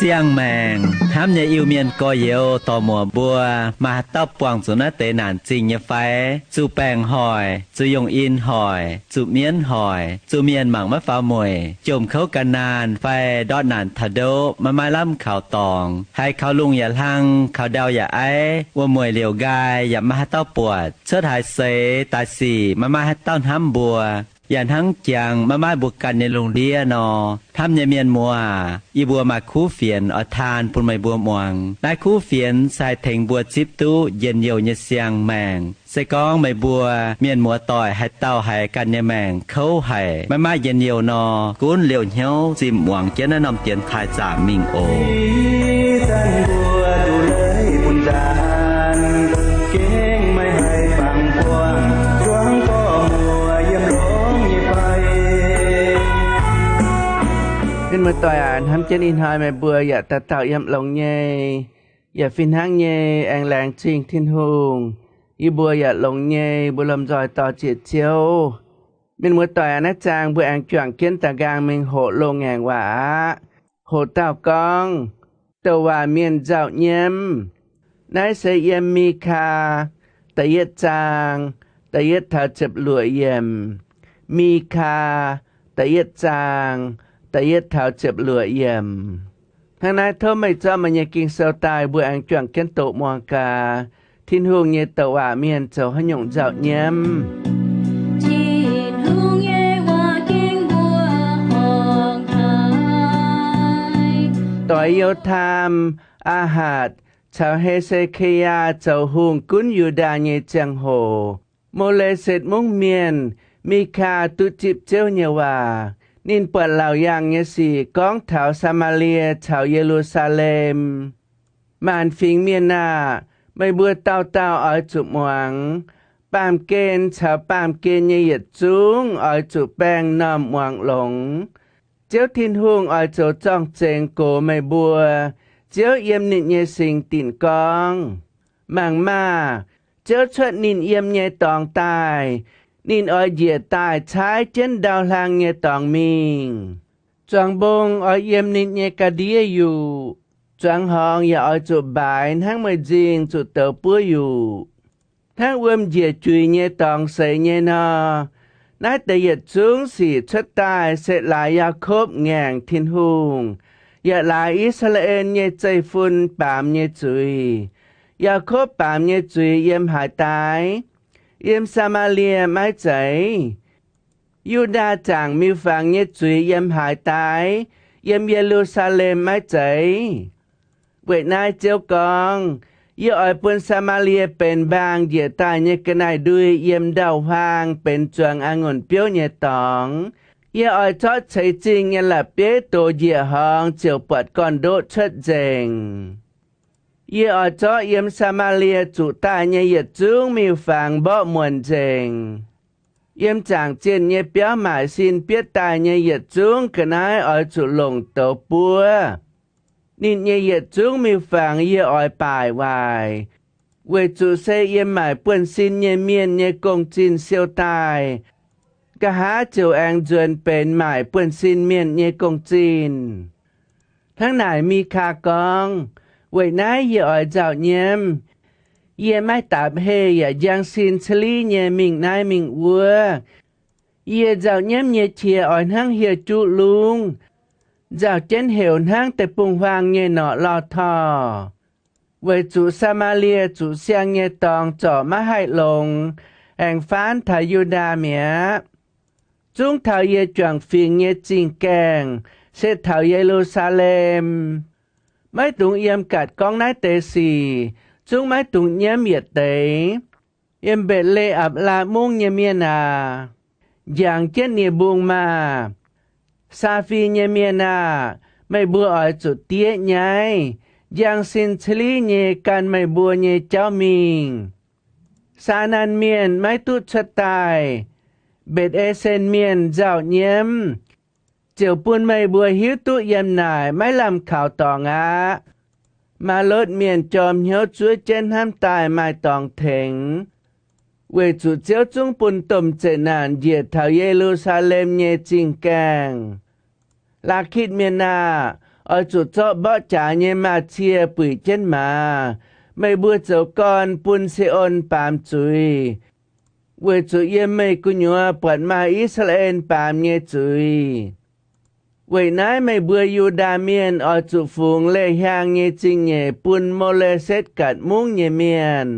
Siang-maengc hnamv nyei Iu-Mienh gorx-youz dorc-muoc mbuo, maaih haaix dauh buangh zuqc naaiv deix naanc zingh nyei fai? Zuqc baengc hoic, zuqc yungh in hoic, zuqc mienv hoic, zuqc mienh mangc maiv faaux mueic, jomc kouv gan naanh fai ndortv naanc taux ndoqv maiv maaih lamh kaux dorngx, haiz kaux lungh yaac hlang, kaux ndau yaac aiv, wuom-mueic liouc nqaai yaac maiv maaih haaix dauh buatc, cuotv haaix seix daaih sic maiv maaih haaix dauh hnamv mbuo, yaac hnangv jangx maiv maaih mbuo ganh nyei lungh ndiev nor, hnamv nyei mienh muoz aac, yie mbuo maaih kuv fienx oix taan bun meih mbuo muangx. Naaiv kuv fienx se haih tengx mbuo zipv duqv njien-youh nyei siang-maengc. Se gorngv meih mbuo mienh muoz-doic haaix dauh haiz ganh nyei maengc kouv haic, maiv maaih njien-youh nor, gunv liouh hnyouv zimh muangx jienv naaiv norm dienx taaih zaamc mingh oc. Mbuo duqv leiz bun nzaanx, gengh maiv haih fangx buangh, zuangx gorx-muoc yiem longx nyei fai. Mienh muoz-doic aac, hnamv jienv ih hnoi meih mbuo yaac dauh dauh yiem longx nyei, yaac fih hnangv nyei aengx laengz zingh Tin-Hungh. Yie mbuo yaac longx nyei, mbuo lomh nzoih dorh ziec Ziouv. Mienh muoz-doic aac, naaiv zaang mbuo aengx juangc jienv da'nqaang mingh hoqc loz-ngaengc waac aqv. Hoqc dauh gorngv, Douc Waac Mienh Nzauh Nyiemv. Naaiv se yiem Mi^kaa da'yietv zaang da'yietv taux ziepc luoqc yiemc. Mi^kaa da'yietv zaang da'yietv taux ziepc luoqc yiemc. Hnangv naaiv tov meih zorqv meih nyei Ging-Sou daaih, mbuo aengx juangc jienv doqc muangx gaax. Tin-Hungh nyei douc waac mienh zoux haaix nyungc nzauh nyiemv. Tin-Hungh nyei waac ging mbuo horngh haic. Doix Yotam, Aa^hatc, caux He^se^ki^yaa zoux hungh gunv Yu^ndaa nyei ziangh hoc, Mo^le^setv mungv mienh, Mi^kaa, duqv zipv Ziouv nyei waac. Ninh buatc laauc yaangh nyei sic gorngv taux Saa^maa^lie caux Ye^lu^saa^lem. Maanc fingx mienh aah! Meih mbuo dauh dauh oix zuqc muangx. Baamh gen caux baamh gen nyei yietc zungv oix zuqc baeng m'normh muangx longx. Ziouv Tin-Hungh oix zoux zorng-zengx gox meih mbuo. Ziouv yiem ninh nyei singx dinc gorngv, Mangc maah! Ziouv cuotv ninh yiem nyei dorngx daaih. Ninh oix njiec daaih caaiv jienv ndau-hlang nyei dorngx mingh. Zuangx mbong oix yiem ninh nyei ga'ndiev yuqc. Zuangx horngz yaac oix zuqc mbaaix hnangv mueiz-nzingh zuqc douz buov yuqc. Hnangv wuom njiec juix nyei dorngx seix nyei nor, naaiv deix yietc zungv sic cuotv daaih se laaix Yaakopv ngaengc Tin-Hungh, yaac laaix I^saa^laa^en nyei zeiv-fun baamz nyei zuiz. Yaakopv baamz nyei zuiz yiem haaix daaih? Yiem Saa^maa^lie maiv zeiz? Yu^ndaa zaangc miuc-fangx nyei zuiz yiem haaix daaih? Yiem Ye^lu^saa^lem maiv zeiz? Weic naaiv Ziouv gorngv, Yie oix bun Saa^maa^lie benx mbaang njiec daaih nyei ga'naaiv-ndui, yiem ndau-huaang benx zuangx a'ngunc biouv nyei dorngx. Yie oix zorqv ceix zingh nyei la'bieiv dox njiec horngz ziouc buatc gorn-ndoqv cuotv nzengc. Yie oix zorqv yiem Saa^maa^lie zuqc daaih nyei yietc zungv miuc-fangx mborqv muonc nzengc. Yiem zaangc zienh nyei biauv maaic sin bietv daaih nyei yietc zungv ga'naaiv oix zuqc longc douz buov. Ninh nyei yietc zungv miuc-fangx yie oix baaic waaic, weic zuqc se yiem maaic buonv-sin nyei mienh nyei gong-zinh siou daaih. Nqa'haav ziouc aengx nzuonx benx maaic buonv-sin mienh nyei gong-zinh. Hnangv naaic, Mikaa gorngv, Weic naaiv yie oix nzauh nyiemv. Yie maiv dapc heh yaac njang sin caliv nyei mingh naaiv mingh wuov. Yie nzauh nyiemv nyei qiex oix hnangv hieh juqv lungv, nzauh jienv heuc hnangv deic-bung-huaang nyei norqc lorh torh. Weic zuqc Saa^maa^lie zuqc siang nyei dorngx zorc maiv haih longx, aengx faanv taux Yu^ndaa mi'aqv. Zungv taux yie juangc fingx nyei zingh gaengh, se taux Ye^lu^saa^lem. Maiv dungx yiem gaatc gorngv naaiv deix sic, zungv maiv dungx nyiemv yietc deix. Yiem Mbetc^le^apc^laa Mungv nyei mienh aac, njangx jienv nie-mbung maah! Saa^fin nyei mienh aah! Meih mbuo oix zuqc diev nyaiv, njang sin caliv nyei gan meih mbuo nyei jauv mingh. Saa^naan Mienh maiv duqv cuotv daaih. Mbetc^e^sen Mienh nzauh nyiemv. ziouc bun meih mbuo hiuv duqv yiem naaic maiv lamh kaux dorngx aqv. Maa^lotv Mienh jorm hnyouv zuov jienv hnamv daaih maaih dorngx tengx, weic zuqc Ziouv zungv bun domh zeqc naanc njiec taux Ye^lu^saa^lem nyei zingh gaengh. Laa^kitv Mienh aah! Oix zuqc zorqv mborqv jaax nyei maa^cie buic jienv maaz. Meih mbuo zoux gorn bun Se^on baamz zuiz, weic zuqc yiem meih gu'nyuoz buatc maaih I^saa^laa^en baamz nyei zuiz. Weic naaiv meih mbuo Yu^ndaa Mienh oix zuqc fungx leih hiaang nyei zingh nyeic bun Mo^le^setv gatc mungv nyei mienh.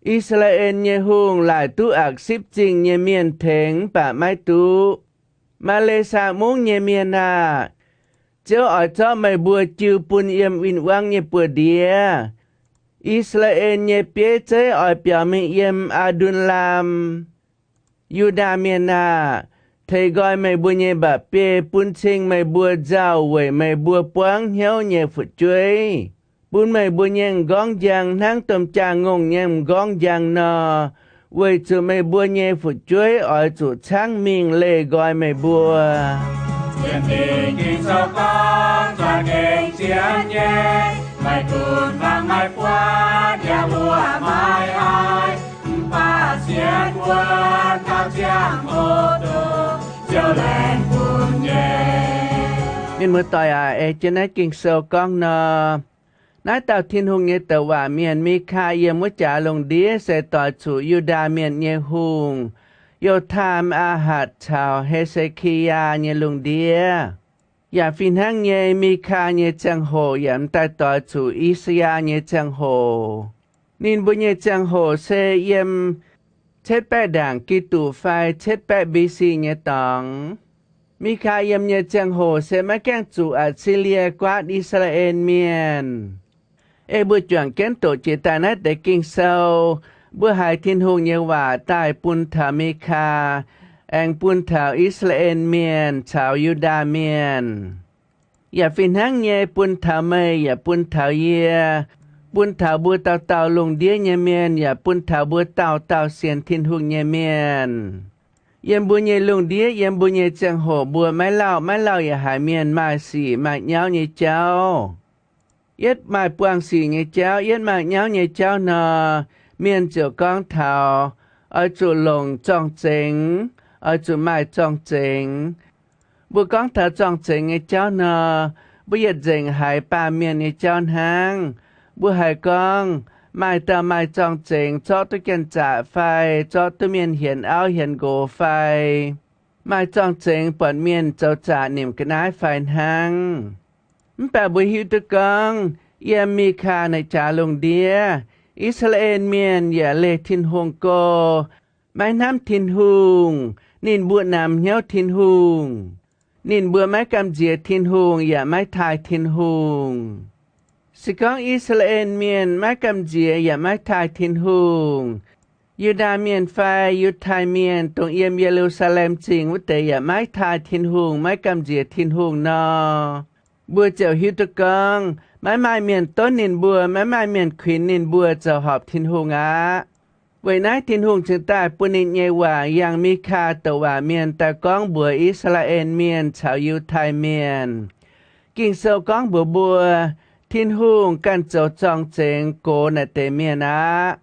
I^saa^laa^en nyei hungh laaic duqv aqc sipv zingh nyei mienh tengx mv baac maiv duqv. Maa^le^saa mungv nyei mienh aah! Ziouv oix zorqv meih mbuo jiu bun yiem win-wangv nyei buoz-ndiev. I^saa^laa^en nyei bieiv zeiv oix biaux mingh yiem Aa^ndun^laam. Yu^ndaa Mienh aah! Teix nqoi meih mbuo nyei mba'biei bun cing meih mbuo nzauh weic meih mbuo buangv hnyouv nyei fu'jueiv, bun meih mbuo nyei m'nqorngv njang hnangv domh jaang-ngongh nyei m'nqorngv njang nor, weic zuqc meih mbuo nyei fu'jueiv oix zuqc caangv mingh leih nqoi meih mbuo. Sienx Ging-Sou gorngv, za'gengh sienx nyei, maiv dungx fangx maiv buatc, yaac mbuoqc maiv haiz, mv baac sienx wuov dauh ziangh hoc duqv Ziouv laengz bun nyei. Mienh muoz-doic aac, ei jienv naaiv Ging-Sou gorngv nor, naaiv dauh Tin-Hungh nyei douc waac mienh, Mi^kaa, yiem wuov jaax lungh ndiev se doix zuqc Yu^ndaa Mienh nyei hungh, Yo^tam, Aa^hatc caux He^se^ki^yaa nyei lungh ndiev. Yaac fih hnangv nyei, Mi^kaa nyei ziangh hoc yaac m'daaih doix zuqc I^saa^yaa nyei ziangh hoc. Ninh mbuo nyei ziangh hoc se yiem cietv baeqv ndaangc Giduc fai cietv baeqv B.C. nyei dorngx. Mi^kaa yiem nyei ziangh hoc se maiv gaengh zuqc Atc^si^lie guaatv I^saa^laa^en Mienh. Ei mbuo juangc jienv doqc jiex daaih naaiv deix Ging-Sou, mbuo haiz Tin-Hungh nyei waac daaih bun taux Mi^kaa, aengx bun taux I^saa^laa^en Mienh caux Yu^ndaa Mienh. Yaac fih hnangv nyei bun taux meih yaac bun taux yie, bun taux mbuo dauh dauh lungh ndiev nyei mienh, yaac bun taux mbuo dauh dauh sienx Tin-Hungh nyei mienh. Yiem mbuo nyei lungh ndiev, yiem mbuo nyei ziangh hoc mbuo maiv lauh maiv lauh yaac haiz mienh maaih sic maaih nyauv nyei jauv. Yietv maaih buangh sic nyei jauv, yietv maaih nyauv nyei jauv nor, mienh ziouc gorngv taux oix zuqc longc zorng-zengx, oix zuqc maaih zorng-zengx. Mbuo gorngv taux zorng-zengx nyei jauv nor, mbuo yietc nzengc haiz baamh mienh nyei jauv hnangv. Mbuo haiz gorngv maaih dauh maaih zorng-zengx zorqv duqv janx-zaqc fai zorqv duqv mienh hienx auv hienx nqox fai maaih zorng-zengx buatc mienh zoux zaqc nimc ga'naaiv fai hnangv. Mv baac mbuo hiuv duqv gorngv yiem Mi^kaa naaic jaax lungh ndiev, I^saa^laa^en Mienh yaac leih Tin-Hungh go, maiv hnamv Tin-Hungh. Ninh mbuo namx hnyouv Tin-Hungh. Ninh mbuo maiv gamh nziex Tin-Hungh yaac maiv taaih Tin-Hungh. Se gorngv I^saa^laa^en Mienh maiv gamh nziex yaac maiv taaih Tin-Hungh, Yu^ndaa Mienh fai Yiutai Mienh, dongh yiem Ye^lu^saa^lem Zingh wuov deix, yaac maiv taaih Tin-Hungh, maiv gamh nziex Tin-Hungh nor, mbuo ziouc hiuv duqv gorngv maiv maaih mienh donv ninh mbuo, maiv maaih mienh kuinx ninh mbuo zoux horpc Tin-Hungh aqv. Weic naaiv Tin-Hungh cingx daaih bun ninh nyei waac yangh Mi^kaa douc waac mienh daaih gorngv mbuox I^saa^laa^en Mienh caux Yiutai Mienh. Ging-Sou gorngv mbuox mbuo, Tin-Hungh ganh zoux zorng-zengx gox naaic deix mienh aqv.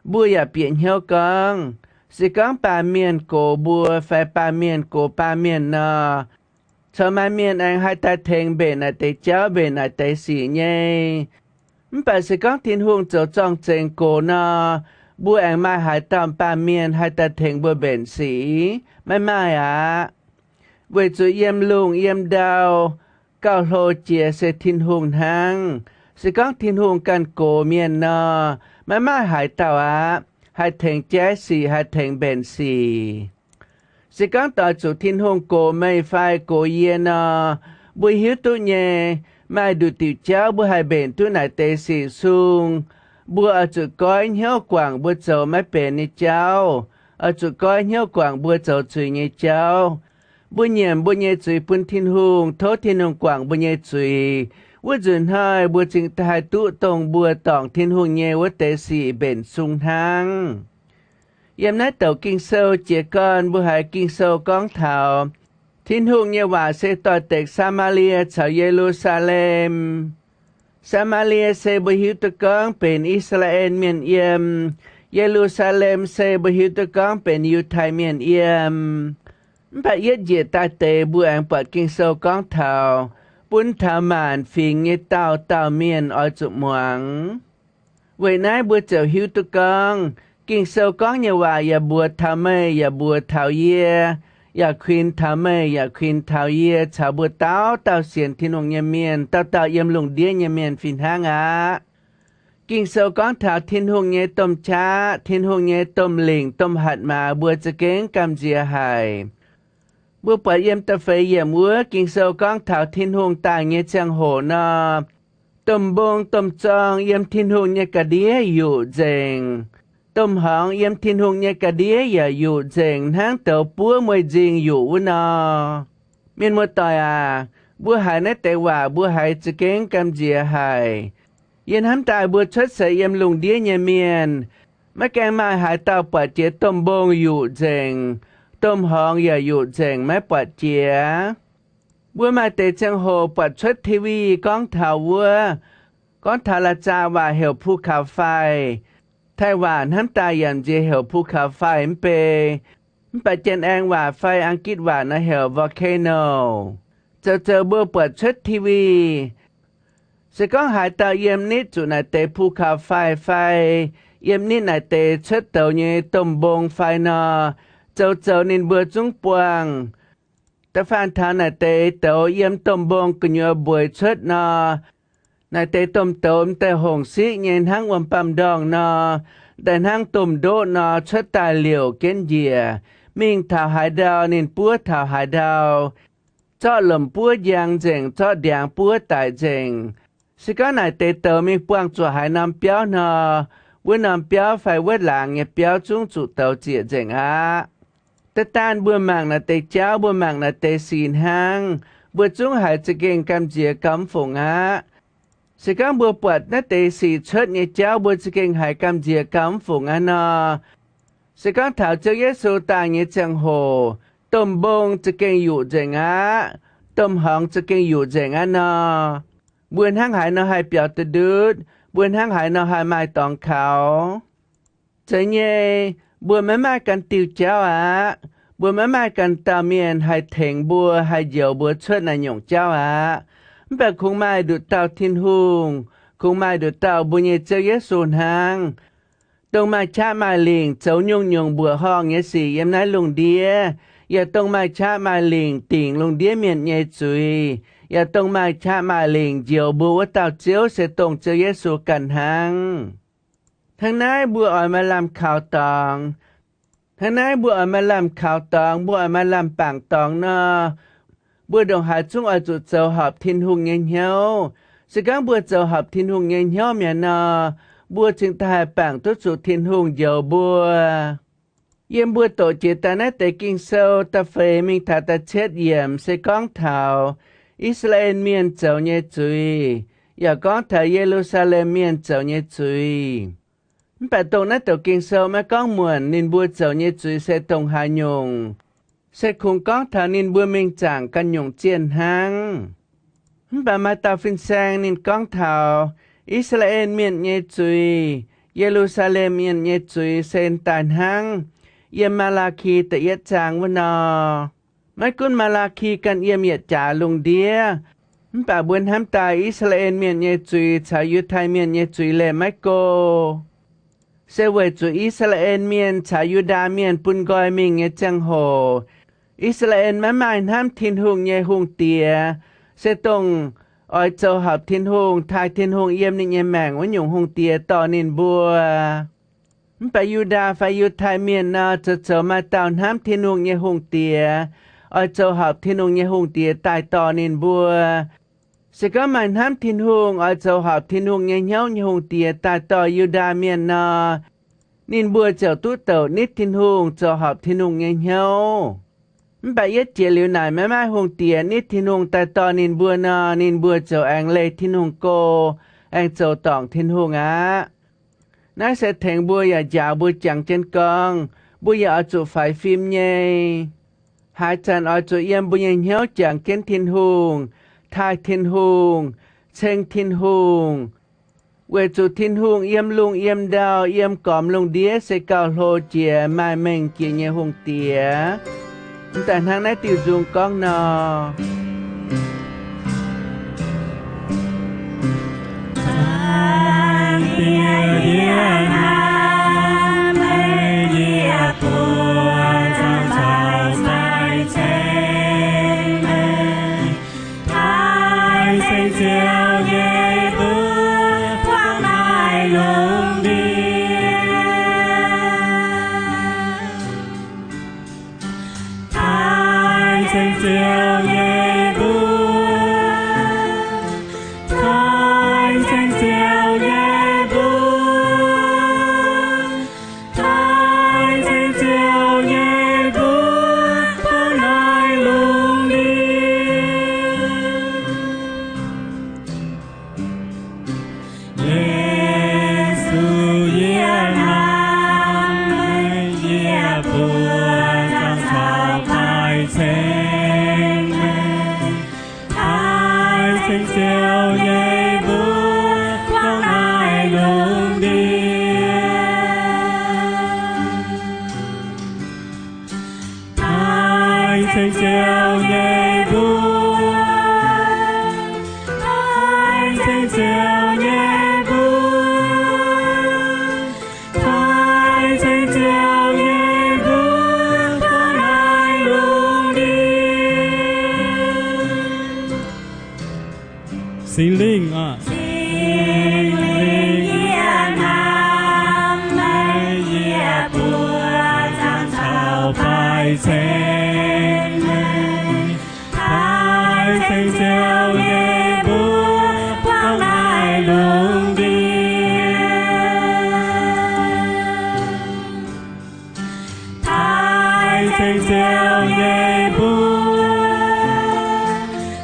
Mbuo yaac bieqc hnyouv gorngv, se gorngv baamh mienh gox mbuo fai baamh mienh gox baamh mienh nor, corc maaih mienh aengx haih daaih tengx mbenc naaic deix jauv, mbenc naaic deix sic nyei. Mv baac se gorngv Tin-Hungh zoux zorng-zengx gox nor, mbuo aengx maaih haaix dauh baamh mienh haih daaih tengx mbuo mbenc sic? Maiv maaih aqv. Weic zuqc yiem lungh yiem ndau, gauh hlo jiex se Tin-Hungh hnangv. Se gorngv Tin-Hungh ganh gox mienh nor, maiv maaih haaix dauh aqv haih tengx jaiv sic, haih tengx mbenc sic. Se gorngv doix zuqc Tin-Hungh gox meih fai gox yie nor, mbuo hiuv duqv nyei, maaih nduqc diuc jauv mbuo haih mbenc duqv naaic deix sic sung, mbuo oix zuqc goiv hnyouv guangc mbuo zoux maiv benx nyei jauv, oix zuqc goiv hnyouv guangc mbuo zoux zuiz nyei jauv. Mbuo nyiemc mbuo nyei zuiz bun Tin-Hungh, tov Tin-Hungh guangc mbuo nyei zuiz. Wuov nzunc hnoi mbuo cingx haih duqv dongh mbuo dorngc Tin-Hungh nyei wuov deix sic mbenc sung hnangv. Yiem naaiv douc Ging-Sou jiez gorn mbuo haiz Ging-Sou gorngv taux Tin-Hungh nyei waac se doix-dekc Saa^maa^lie caux Ye^lu^saa^lem. Saa^maa^lie se mbuo hiuv duqv gorngv benx I^saa^laa^en Mienh yiem. Ye^lu^saa^lem se mbuo hiuv duqv gorngv benx Yiutai Mienh yiem. Mv baac yietv njiec daaih deix mbuo aengx buatc Ging-Sou gorngv taux bun taux maanc fingx nyei dauh dauh mienh oix zuqc muangx. Weic naaiv mbuo ziouc hiuv duqv gorngv Ging-Sou gorngv nyei waac yaac mbuox taux meih yaac mbuox taux yie, yaac kuinx taux meih yaac kuinx taux yie caux mbuo dauh dauh sienx Tin-Hungh nyei mienh, dauh dauh yiem lungh ndiev nyei mienh fih hnangv aqv. Ging-Sou gorngv taux Tin-Hungh nyei domh qaqv, Tin-Hungh nyei domh lingc, domh hatc maaz mbuo za'gengh gamh nziex haic. Mbuo buatc yiem da'feix yiemc wuov Ging-Sou gorngv taux Tin-Hungh daaih nyei ziangh hoc nor, domh mbong domh zorng yiem Tin-Hungh nyei ga'ndiev yuqc nzengc. Domh horngz yiem Tin-Hungh nyei ga'ndiev yaac yuqc nzengc hnangv douz buov mueiz nzingh yuqc wuov nor. Mienh muoz-doic aac, mbuo haiz naaiv deix waac mbuo haiz za'gengh gamh nziex haic. Yie hnamv daaih mbuo cuotv seix yiem lungh ndiev nyei mienh, maiv gaengh maaih haaix dauh buatc jiex domh mbong yuqc nzengc, domh horngz yaac yuqc nzengc maiv buatc jiex. Mbuo maaih deix ziangh hoc buatc cuotv T V gorngv taux wuov, gorngv taux la'zaah waac heuc ภูเขาไฟ, Taiv waac hnamv daaih yaac nziex heuc ภูเขาไฟ mv bei, mv baac Janx-Aeng waac fai Aangv Gitv waac nor heuc volcano. Zoux zoux mbuo buatc cuotv T V, se gorngv haaix dauh yiem nitv zuqc naaic deix ภูเขาไฟ fai yiem nitv naaic deix cuotv douz nyei domh mbong fai nor, zoux zoux ninh mbuo zungv buangh. Da'faanh taux naaic deix douz yiem domh mbong gu'nyuoz mbueix cuotv nor, naaic deix domh douz m'daaih hongc siqv nyei hnangv wuom-baamh ndorngh nor, m'daaih hnangv domh ndoqv nor cuotv daaih liouc jienv njiec, mingh taux haaix ndau ninh buov taux haaix ndau, zorqv lomc buov njang nzengc, zorqv ndiangx buov daic nzengc. Se gorngv naaic deix douz mingh buangh zuqc haaix norm biauv nor, wuov norm biauv fai wuov laangz nyei biauv zungv zuqc douz zieqc nzengc aqv. Da'daanh mbuo mangc naaic deix jauv, mbuo mangc naaic deix sic hnangv, mbuo zungv haiz za'gengh gamh nziex gauh mv fungc aqv. Se gorngv mbuo buatc naaiv deix sic cuotv nyei jauv mbuo za'gengh haiz gamh nziex gauh mv fungc aqv nor, se gorngv taux Ziouv Yesu daaih nyei ziangh hoc, domh mbong za'gengh yuqc nzengc aqv, domh horngz za'gengh yuqc nzengc aqv nor, mbuo hnangv haaix nor haih biaux duqv ndutv? Mbuo hnangv haaix nor haih maaih dorngx kaux? Zeiz nyei, mbuo maiv maaih ganh diuh jauv aqv. Mbuo maiv maaih ganh dauh mienh haih tengx mbuo, haih njoux mbuo cuotv naaiv nyungc jauv aqv. Mv baac kungx maaih nduqc dauh Tin-Hungh, kungx maaih nduqc dauh mbuo nyei Ziouv Yesu hnangv, dongh maaih qaqv maaih lingc zoux nyungc-nyungc mbuoqc horngh nyei sic yiem naaiv lungh ndiev, yaac dongh maaih qaqv maaih lingc dingc lungh ndiev mienh nyei zuiz, yaac dongh maaih qaqv maaih lingc njoux mbuo wuov dauh Ziouv se dongh Ziouv Yesu ganh hnangv. Hnangv naaiv mbuo oix maaih lamh kaux dorngx. Hnangv naaiv mbuo oix maaih lamh kaux dorngx, mbuo oix maaih lamh bangc dorngx nor, mbuo ndongc haaix zungv oix zuqc zoux horpc Tin-Hungh nyei hnyouv. Se gorngv mbuo zoux horpc Tin-Hungh nyei hnyouv mi'aqv nor, mbuo cingx daaih haih bangc duqv zuqc Tin-Hungh njoux mbuo. Yiem mbuo doqc jiex daaih naaiv deix Ging-Sou da'feix mingh taux da'cietv yiemc se gorngv taux I^saa^laa^en Mienh zoux nyei zuiz, yaac gorngv taux Ye^lu^saa^lem Mienh zoux nyei zuiz. Mv baac dongh naaiv douc Ging-Sou maiv gorngv muonc ninh mbuo zoux nyei zuiz se dongh haaix nyungc, se kungx gorngv taux ninh mbuo mingh zaangc ganh nyungc zienh hnangv. Mv baac maaih dauh fin-saeng ninh gorngv taux I^saa^laa^en Mienh nyei zuiz, Ye^lu^saa^lem Mienh nyei zuiz se daaih hnangv yiem Maa^laa^ki da'yietv zaang wuov nor. Maiv gunv Maa^laa^ki ganh yiem yietc jaax lungh ndiev, mv baac mbuo hnamv daaih I^saa^laa^en Mienh nyei zuiz caux Yiutai Mienh nyei zuiz leih maiv go, se weic zuqc I^saa^laa^en Mienh caux Yu^ndaa Mienh bun nqoi mingh nyei ziangh hoc, I^saa^laa^en maiv maaih hnamv Tin-Hungh nyei hungh diex, se dongh oix zoux horpc Tin-Hungh, taaih Tin-Hungh yiem ninh nyei maengc wuov nyungc hungh diex dorh ninh mbuo. Mv baac Yu^ndaa fai Yiutai Mienh nor, zoux zoux maaih dauh hnamv Tin-Hungh nyei hungh diex, oix zoux horpc Tin-Hungh nyei hungh diex daaih dorh ninh mbuo. Se gorngv maaih hnamv Tin-Hungh, oix zoux horpc Tin-Hungh nyei hnyouv nyei hungh diex daaih dorh Yu^ndaa Mienh nor, ninh mbuo ziouc duqv douc nitv Tin-Hungh, zoux horpc Tin-Hungh nyei hnyouv. Mv baac yietv jiex liuz naaic maiv maaih hungh diex nitv Tin-Hungh daaih dorh ninh mbuo nor, ninh mbuo ziouc aengx leih Tin-Hungh go, aengx zoux dorngc Tin-Hungh aqv. Naaiv se tengx mbuo yaac njaaux mbuo jangx jienv gorngv, mbuo yaac oix zuqc faix fim nyei. Haaix zanc oix zuqc yiem mbuo nyei hnyouv jangx jienv Tin-Hungh, taaih Tin-Hungh, ceng Tin-Hungh, weic zuqc Tin-Hungh yiem lungh yiem ndau, yiem gormx lungh ndiev se gauh hlo jiex, maaih mengh jiex nyei hungh diex. Mv daaih hnangv naaiv diuh nzung gorngv nor. Taaih ceng Ziouv nyei mbuox, taaih ceng Ziouv nyei mbuox, taaih ceng Ziouv nyei mbuox buangh naaiv lungh ndiev. Yesu, yie hnamv meih, yie buoz zaangc caux taaih ceng meih. Taaih ceng Ziouv nyei mbuox buangh naaiv lungh ndiev. Taaih ceng Ziouv nyei mbuox, taaih ceng Ziouv nyei mbuox, taaih ceng Ziouv nyei mbuox buangh naaiv lungh ndiev. Singx Lingh aah, Singx Lingh, yie hnamv meih, yie buoz zaangc caux taaih ceng meih. Taaih ceng Ziouv nyei mbuox buangh naaiv lungh ndiev. Taaih ceng Ziouv nyei mbuox,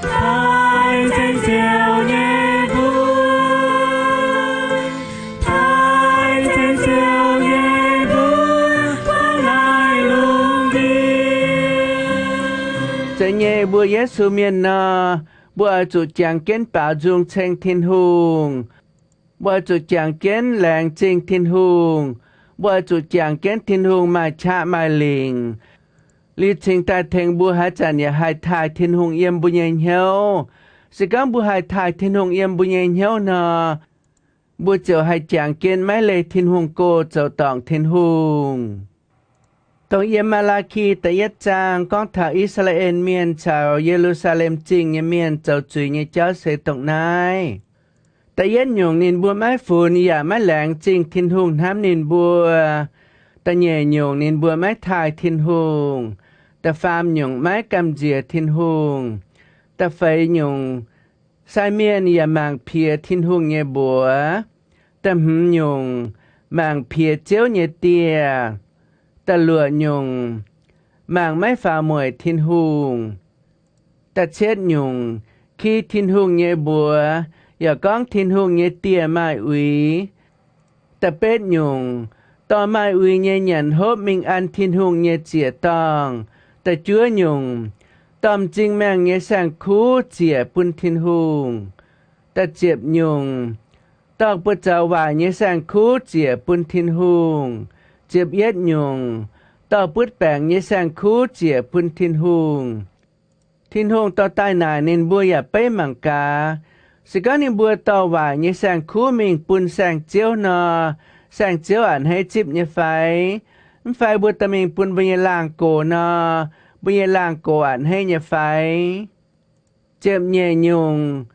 taaih ceng Ziouv nyei mbuox, taaih ceng Ziouv nyei mbuox buangh naaiv lungh ndiev. Zeiz nyei, mbuo Yesu mienh nor, mbuo oix zuqc jangx jienv baaux nzung ceng Tin-Hungh. Mbuo oix zuqc jangx jienv laengz zingh Tin-Hungh. Mbuo oix zuqc jangx jienv Tin-Hungh maaih qaqv maaih lingc. Liuz cingx daaih tengx mbuo haaix zanc yaac haih taaih Tin-Hungh yiem mbuo nyei hnyouv. Se gorngv mbuo haih taaih Tin-Hungh yiem mbuo nyei hnyouv nor, mbuo ziouc haih jangx jienv maiv leih Tin-Hungh go zoux dorngc Tin-Hungh. Dongh yiem Maa^laa^ki da'yietv zaang gorngv taux I^saa^laa^en Mienh caux Ye^lu^saa^lem Zingh nyei mienh zoux zuiz nyei jauv se dongh naaiv. Da'yietv nyungc, ninh mbuo maiv funx yaac maiv laengz zingh Tin-Hungh hnamv ninh mbuo. Da'nyeic nyungc, ninh mbuo maiv taaih Tin-Hungh. Da'faam nyungc, maiv gamh nziex Tin-Hungh. Da'feix nyungc, sai mienh yaac mangc piex Tin-Hungh nyei mbuox. Da'hmz nyungc, mangc piex Ziouv nyei dieh. Da'luoqc nyungc, mangc maiv faaux mueic Tin-Hungh. Da'cietv nyungc, ki Tin-Hungh nyei mbuox, yaac gorngv Tin-Hungh nyei dieh maaih uix. Da'betv nyungc, dorh maaih uix nyei nyanc hopv mingh an Tin-Hungh nyei ziec-dorngh. Da'juov nyungc, dorh m'zing maengh nyei saeng-kuv ziec bun Tin-Hungh. Da'ziepc nyungc, dorh buoz-zaux waaic nyei saeng-kuv ziec bun Tin-Hungh. Ziepc yietv nyungc, dorh butv baengc nyei saeng-kuv ziec bun Tin-Hungh. Tin-Hungh dorh daaih naaic ninh mbuo yaac beiv mangc gaax. Se gorngv ninh mbuo dorh waaic nyei saeng-kuv mingh bun saeng-ziouv nor, saeng-ziouv a'hneiv zipv nyei fai? Mv fai mbuo dorh mingh bun mbuo nyei laangh gox nor, mbuo nyei laangh gox a'hneiv nyei fai? Ziepc nyeic nyungc,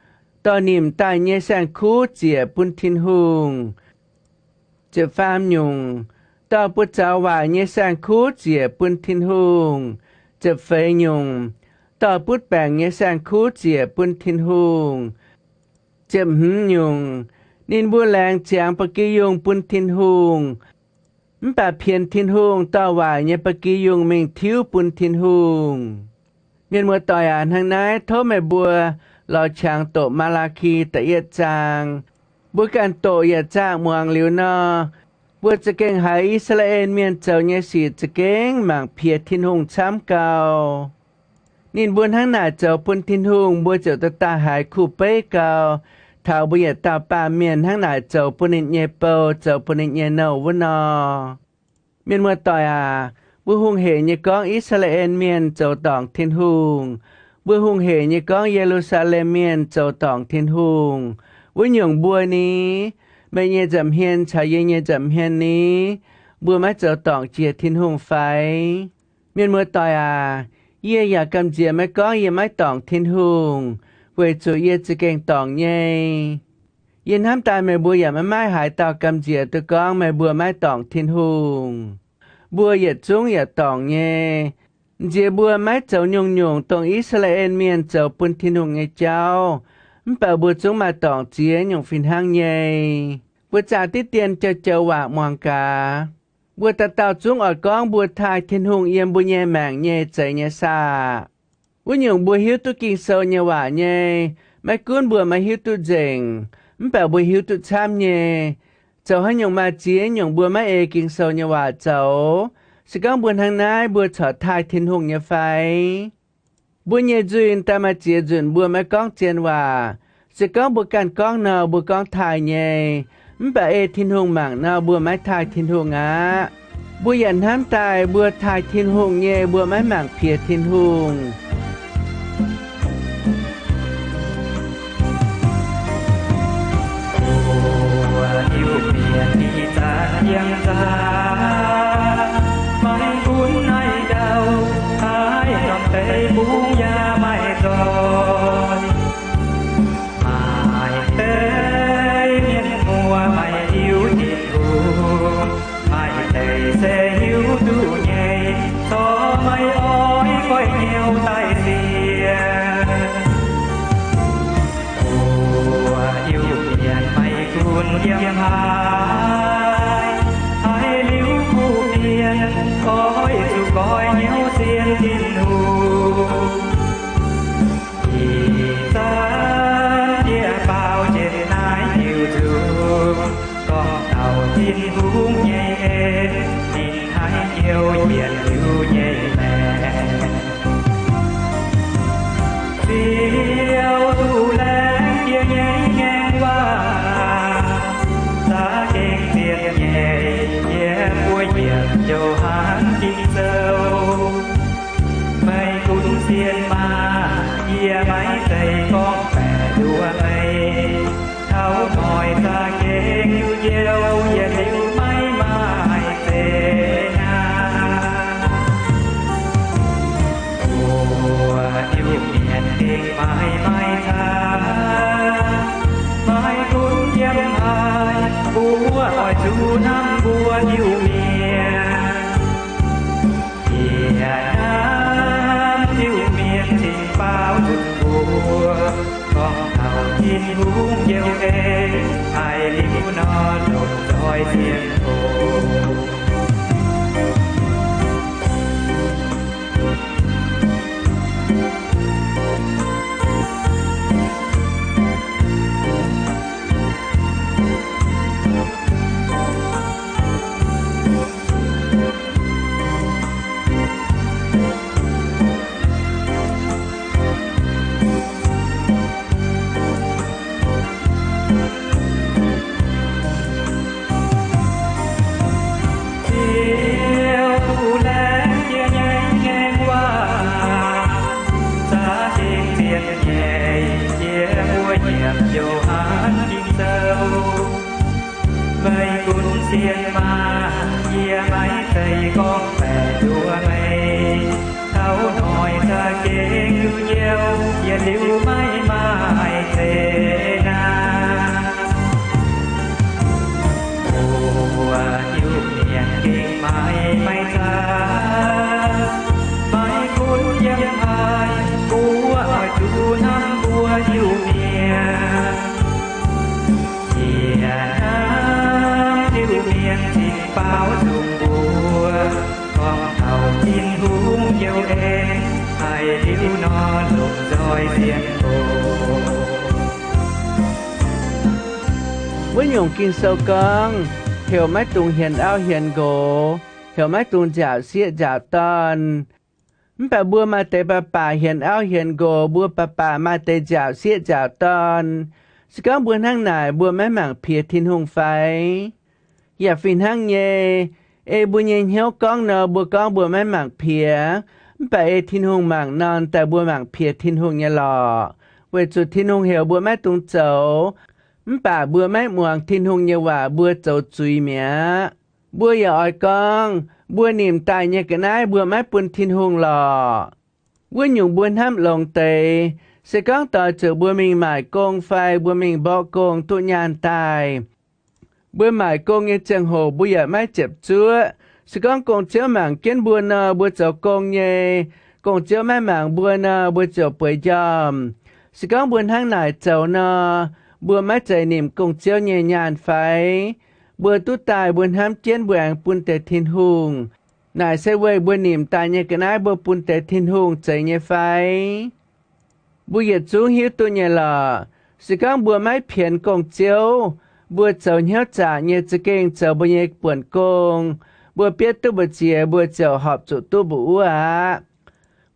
dorh nimc daaih nyei saeng-kuv ziec bun Tin-Hungh. Ziepc faam nyungc, dorh buoz-zaux waaic nyei saeng-kuv ziec bun Tin-Hungh. Ziepc feix nyungc, dorh butv baengc nyei saeng-kuv ziec bun Tin-Hungh. Ziepc hmz nyungc, ninh mbuo laengz ziangx ba'gi yungh bun Tin-Hungh, mv baac pienx Tin-Hungh dorh waaic nyei ba'gi yungh mingh tiuv bun Tin-Hungh. Mienh muoz-doic aac, hnangv naaiv tov meih mbuo lorz qangx doqc Maa^laa^ki da'yietv zaang. Mbuo ganh doqc yietc zaah muangx liuz nor, Mbuo za'gengh haiz I^saa^laa^en Mienh zoux nyei sic za'gengh mangc piex Tin-Hungh camv gau. Ninh mbuo hnangv naaic zoux bun Tin-Hungh, mbuo ziouc daaih daaih haiz kuv beiv gau, taux mbuo yietc dauh baamh mienh hnangv naaic zoux bun ninh nyei bou, zoux bun ninh nyei nouh wuov nor. Mienh muoz-doic aac, mbuo hungh hec nyei gorngv I^saa^laa^en Mienh zoux dorngc Tin-Hungh. Mbuo hungh hec nyei gorngv Ye^lu^saa^lem Mienh zoux dorngc Tin-Hungh. Wuov nyungc mbuo ni, meih nyei nza'hmien caux yie nyei nza'hmien ni, mbuo maiv zoux dorngc jiex Tin-Hungh fai? Mienh muoz-doic aac, yie yaac gamh nziex maiv gorngv yie maiv dorngc Tin-Hungh, weic zuqc yie za'gengh dorngc nyei. Yie hnamv daaih meih mbuo yaac maiv maaih haaix dauh gamh nziex duqv gorngv meih mbuo maiv dorngc Tin-Hungh. Mbuo yietc zungv yaac dorngc nyei. Nziex mbuo maiv zoux nyungc-nyungc dongh I^saa^laa^en Mienh zoux bun Tin-Hungh nyei jauv, mv baac mbuo zungv maaih dorngc ziex nyungc fih hnangv nyei. Mbuo zaah diqv dien joux-joux waac muangx gaax. Mbuo dauh dauh zungv oix gorngv mbuo taaih Tin-Hungh yiem mbuo nyei maengc nyei zeiz nyei saah? Wuov nyungc mbuo hiuv duqv Ging-Sou nyei waac nyei. Maiv gunv mbuo maiv hiuv duqv nzengc, mv baac mbuo hiuv duqv camv nyei. Zoux haaix nyungc maaih ziex nyungc mbuo maiv ei Ging-Sou nyei waac zoux. Se gorngv mbuo hnangv naaiv, mbuo corc taaih Tin-Hungh nyei fai? Mbuo nyei nzuih daaih maaih ziex nzunc mbuo maiv gorngv zien waac. Se gorngv mbuo ganh gorngv nor, mbuo gorngv taaih nyei. Mv baac ei Tin-Hungh mangc nor, mbuo maiv taaih Tin-Hungh aqv. Mbuo yaac hnamv daaih mbuo taaih Tin-Hungh nyei, mbuo maiv mangc piex Tin-Hungh. Mbuo Iu-Mienh ih zanc yiem nzangc, maiv gunv naaiv ndau, haaix norm deic-bung yaac maaih nzoih. Maaih deix mienh muoz maiv hiuv Tin-Hungh, maaih deix se hiuv duqv nyei, corc maiv oix goiv hnyouv daaih sienx. Mbuo Iu-Mienh maiv gunv yiem haaix, haiz liuz kuv mienh oix zuqc goiv hnyouv sienx Tin-Hungh. Ih zanc yie baaux jienv naaiv diuc nzunc, gorngv taux Tin-Hungh nyei en, ninh haiz jouh yietc liuz nyei maengc. Ziouv duqv laengz jiex nyei ngaengc waac, za'gengh zien nyei, yie mbuo yietc liuz hanc Ging-Sou. Meih gunv sienx maah! Yie maiv zeiz gorngv baeqc nduov meih. Taux noic za'gengh duqv njoux, yietc liuz maiv maaih zeqc naanc. Mbuo Iu-Mienh gengh maiv maaih caav, maiv gunv yiem haaix, mbuo oix zuqc hnamv mbuo Iu-Mienh. Yie hnamv Iu-Mienh cingx baaux nzunc mbuo, gorngv taux Tin-Hungh njoux en, haiz liuz nor longc nzoih sienx oc. Ziouv duqv laengz jiex nyei ngaengc waac, za'gengh zien nyei, yie mbuo yietc liuz hanc Ging-Sou. Meih gunv sienx maah! Yie maiv zeiz gorngv baeqc nduov meih. Taux noic za'gengh duqv njoux, yietc liuz maiv maaih zeqc naanc. Mbuo Iu-Mienh gengh maaih maaih caav, maiv gunv yiem haaix, mbuo oix zuqc hnamv mbuo Iu-Mienh. Yie hnamv Iu-Mienh cingx baaux nzunc mbuo, gorngv taux Tin-Hungh njoux en, haiz liuz nor longc nzoih sienx oc. Wuov nyungc Ging-Sou gorngv, heuc maiv dungx hienx auv hienx nqox, heuc maiv dungx nziaauc sieqv nziaauc dorn. Mv baac mbuo maaih deix baac baac hienx auv hienx nqox, mbuo baac baac maaih deix nziaauc sieqv nziaauc dorn. Se gorngv mbuo hnangv naaic, mbuo maiv mangc piex Tin-Hungh fai? Yaac fih hnangv nyei, ei mbuo nyei hnyouv gorngv nor, mbuo gorngv mbuo maiv mangc piex, mv baac ei Tin-Hungh mangc nor, daaih mbuo mangc piex Tin-Hungh nyei lorqc. Weic zuqc Tin-Hungh heuc mbuo maiv dungx zoux, mv baac mbuo maiv muangx Tin-Hungh nyei waac, mbuo zoux zuiz mi'aqv. Mbuo yaac oix gorngv, mbuo nimc daaih nyei ga'naaiv mbuo maiv bun Tin-Hungh lorqc. Wuov nyungc mbuo hnamv longx deix, se gorngv doix zuqc mbuo mingh maaic gong fai mbuo mingh mborqv gong duqv nyaanh daaih, mbuo maaic gong nyei ziangh hoc mbuo yaac maiv ziepc zuoqv. Se gorngv gong-ziouv mangc jienv mbuo nor, mbuo zoux gong nyei. Gong-ziouv maiv mangc mbuo nor, mbuo ziouc bueix njormh. Se gorngv mbuo hnangv naaic zoux nor, mbuo maiv zeiz nimc gong-ziouv nyei nyaanh fai? Mbuo duqv daaih mbuo hnamv jienv mbuo aengx bun deix Tin-Hungh. Naaic se weic mbuo nimc daaih nyei ga'naaiv mbuo bun deix Tin-Hungh zeiz nyei fai? Mbuo yietc zungv hiuv duqv nyei lorqc. Se gorngv mbuo maiv pienx gong-ziouv, mbuo zoux hnyouv zaqc nyei za'gengh zoux mbuo nyei buonc gong, mbuo bietv duqv mbu'ziex mbuo ziouc horpc zuqc duqv mbu'uv aqv.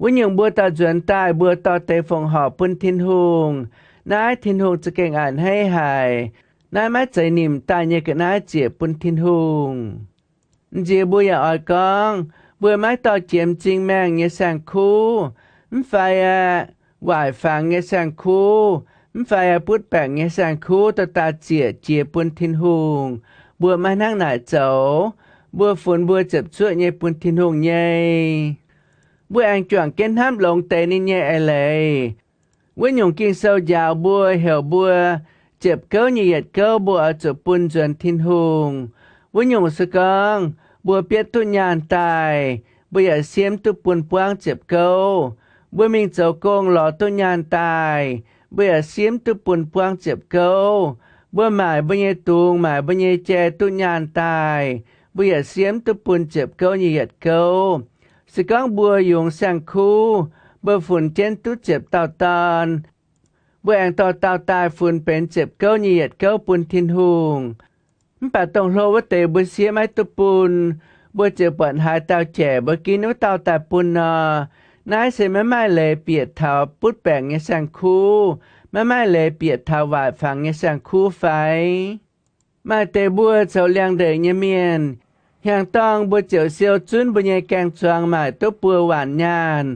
Wuov nyungc mbuo dauh nzuonx daaih mbuo dorh deix fongc horc bun Tin-Hungh, naaiv Tin-Hungh za'gengh a'hneiv haic. Naaiv maiv zeiz nimc daaih nyei ga'naaiv ziec bun Tin-Hungh. Nziex mbuo yaac oix gorngv, mbuo maiv dorh jiex m'zing maengh nyei saeng-kuv, mv fai aeqv, waaic fangx nyei saeng-kuv, mv fai aeqv, butv baengc nyei saeng-kuv dorh daaih ziec jiex bun Tin-Hungh. Mbuo maiv hnangv naaic zoux, mbuo funx mbuo ziepc zuoqv nyei bun Tin-Hungh nyei. Mbuo aengx juangc jienv hnamv longx deix ninh nyei eix leiz. Wuov nyungc Ging-Sou njaaux mbuo heuc mbuo ziepc gouv nyei yietc gouv mbuo oix zuqc bun nzuonx Tin-Hungh. Wuov nyungc se gorngv mbuo bietv duqv nyaanh daaih, mbuo yaac siemv duqv bun buangv ziepc gouv. Mbuo mingh zoux gong lorz duqv nyaanh daaih, mbuo yaac siemv duqv bun buangv ziepc gouv. Mbuo maaic mbuo nyei dungz, maaic mbuo nyei jai duqv nyaanh daaih, mbuo yaac siemv duqv bun ziepc gouv nyei yietc gouv. Se gorngv mbuo yungz saeng-kuv, mbuo funx jienv duqv ziepc dauh dorn, mbuo aengx dorh dauh daaih funx benx ziepc gouv nyei yietc gouv bun Tin-Hungh. Mv baac dongh hlo wuov deix mbuo siev maiv duqv bun, mbuo ziouc buatc haaix dauh jaic mbuo ginv wuov dauh daaih bun nor. Naaiv se maiv maaih leiz bieqc taux butv baengc nyei saeng-kuv, maiv maaih leiz bieqc taux waaic fangx nyei saeng-kuv fai? Maaih deix mbuo zoux liangx-ndeic nyei mienh, hnyangx-dorngh mbuo ziouc siou zunv mbuo nyei gaeng-zuangx maaic duqv buo waanc nyaanh.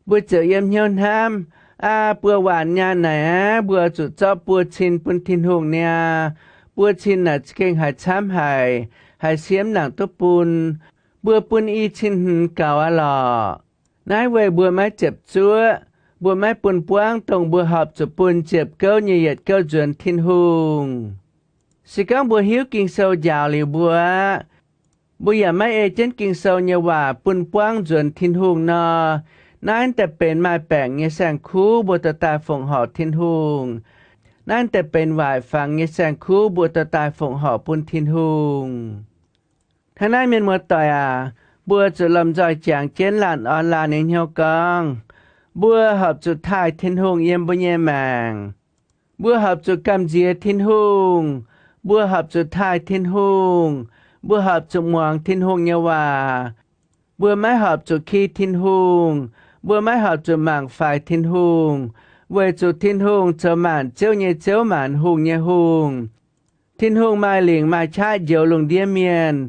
Mbuo ziouc yiem hnyouv hnamv, Aa, buo waanc nyaanh naaic aqv, mbuo zuqc zorqv buo cin bun Tin-Hungh niaa. Buo cin naaic za'gengh haiz camv haic, haiz siemv nangc duqv bun. Mbuo bun i cin hmz gaux aqv lorqc. Naaiv weic mbuo maiv ziepc zuoqv, mbuo maiv bun buangv dongh mbuo horpc zuqc bun ziepc gouv nyei yietc gouv nzuonx Tin-Hungh. Se gorngv mbuo hiuv Ging-Sou njaaux liuz mbuo aqv, mbuo yaac maiv ei jienv Ging-Sou nyei waac bun buangv nzuonx Tin-Hungh nor, naaiv daaih benx maaih baengc nyei saeng-kuv mbuo dorh daaih fongc horc Tin-Hungh. Naaiv daaih benx waaic fangx nyei saeng-kuv mbuo dorh daaih fongc horc bun Tin-Hungh. Hnangv naaiv, mienh muoz-doic aac, mbuo zuqc lomh nzoih jangx jienv laanh orn laanh nyei hnyouv gorngv, mbuo horpc zuqc taaih Tin-Hungh yiem mbuo nyei maengc. Mbuo horpc zuqc gamh nziex Tin-Hungh. Mbuo horpc zuqc taaih Tin-Hungh. Mbuo horpc zuqc muangx Tin-Hungh nyei waac. Mbuo maiv horpc zuqc ki Tin-Hungh. Mbuo maiv horpc zuqc mangc faix Tin-Hungh, weic zuqc Tin-Hungh zoux maanc ziouv nyei Ziouv, maanc hungh nyei Hungh. Tin-Hungh maaih lingc maaih qaqv njoux lungh ndiev mienh.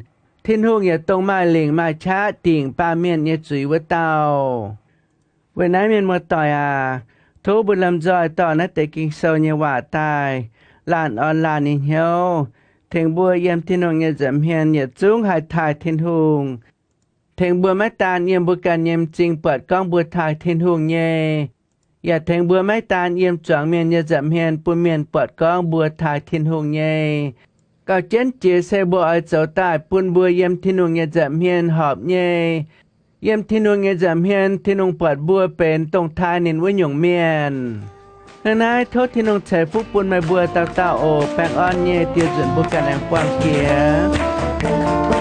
Tin-Hungh yaac dongh maaih lingc maaih qaqv dingc baamh mienh nyei zuiz wuov dauh. Weic naaiv, mienh muoz-doic aac, tov mbuo lomh nzoih dorh naaiv deix Ging-Sou nyei waac daaih laanh orn laanh nyei hnyouv, tengx mbuo yiem Tin-Hungh nyei nza'hmien yietc zungv haih taaih Tin-Hungh. Tengx mbuo maiv daan yiem mbuo ganh nyei m'zing buatc gorngv mbuo taaih Tin-Hungh nyei, yaac tengx mbuo maiv daan yiem zuangx mienh nyei nza'hmien bun mienh buatc gorngv mbuo taaih Tin-Hungh nyei. Gauh jienv jiex se mbuo oix zoux daaih bun mbuo yiem Tin-Hungh nyei nza'hmien horpc nyei. Yiem Tin-Hungh nyei nza'hmien, Tin-Hungh buatc mbuo benx dongh taaih ninh wuov nyungc mienh. Hnangv naaiv, tov Tin-Hungh ceix fuqv bun meih mbuo dauh dauh oc. Baengh orn nyei, dieh nzunc mbuo ganh aengx buangh jiex.